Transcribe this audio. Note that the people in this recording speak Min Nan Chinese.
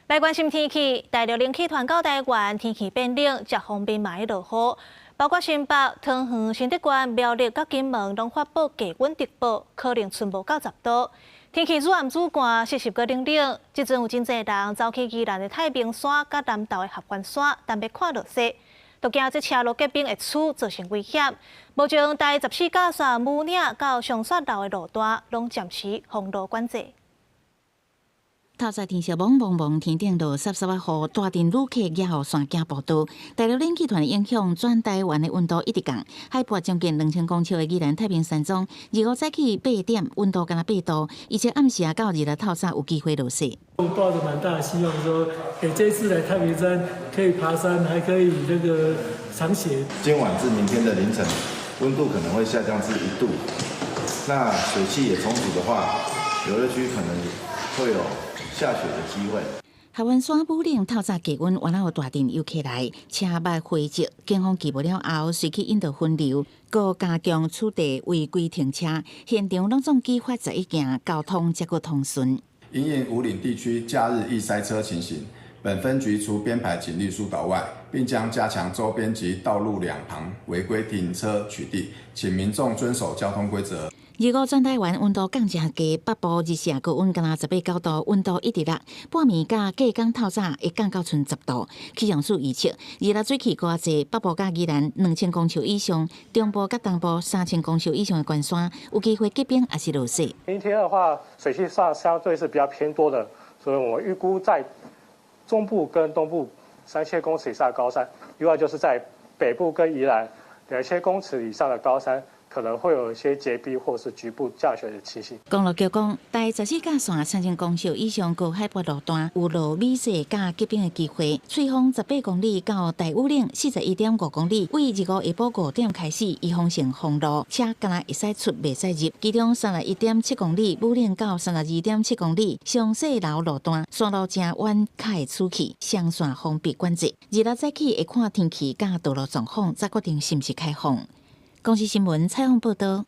來關心天氣，大陸冷氣團到台灣，天氣變冷，捷鋒面嘛會落雨，包括新北、桃園、新竹縣、苗栗佮金門，攏發布低溫特報，可能春無到10度。天氣愈暗愈寒，濕濕閣冷冷。這陣有真濟人走去宜蘭的太平山佮南投的合歡山，等欲看落雪，都驚這車路結冰會搪造成危險。目前台十四甲線武嶺到上雪樓的路段，攏暫時封路管制。透早天色濛濛濛，天頂落濕濕仔雨，大陣旅客也予山驚步道。大陸冷氣團的影響，全台灣的溫度一直降。海拔將近2000公尺的宜蘭太平山莊，25早起8點，溫度干焦8度，而且暗時啊到26透早有機會落雪。抱着蠻大的希望，說，這次來太平山可以爬山，還可以那個賞雪。今晚至明天的凌晨，溫度可能會下降至1度。那水汽也充足的話，遊樂區可能會有下雪的機會。合歡山武嶺透早低溫，原來有大陣遊客來，車脈匯集，警方緝無了後，隨去引導分流，閣加強取締違規停車，現場攏總舉發11件，交通才閣通順。因應武嶺地區假日易塞車情形，本分局除編排警力疏導外，並將加強周邊及道路兩旁違規停車取締，請民眾遵守交通規則。25全台灣溫度降誠低，北部日射高溫干焦18、9度，溫度一直落。半暝佮隔工透早會降到賰10度。氣象署預測，26水汽閣較濟，北部佮宜蘭2000公尺以上，中部佮東部3000公尺以上的懸山有機會結冰抑是落雪。明天的話，水汽上相對是比較偏多的，所以我預估在中部跟東部3000公尺以上的高山，另外就是在北部跟宜蘭2000公尺以上的高山，可能會有一些結冰或是局部降雪的情形。公路局講，台十四甲線3000公尺以上高海拔路段有落米雪佮結冰的機會。翠峰18公里到大武嶺41.5公里，對25下晡5點開始預防性封路，車干焦會使出袂使入。其中31.7公里武嶺到32.7公里上雪樓路段，山路誠彎，較會出去，雙線封閉管制。26早起會看天氣佮道路狀況，再決定是毋是開放。公視新聞採訪報導。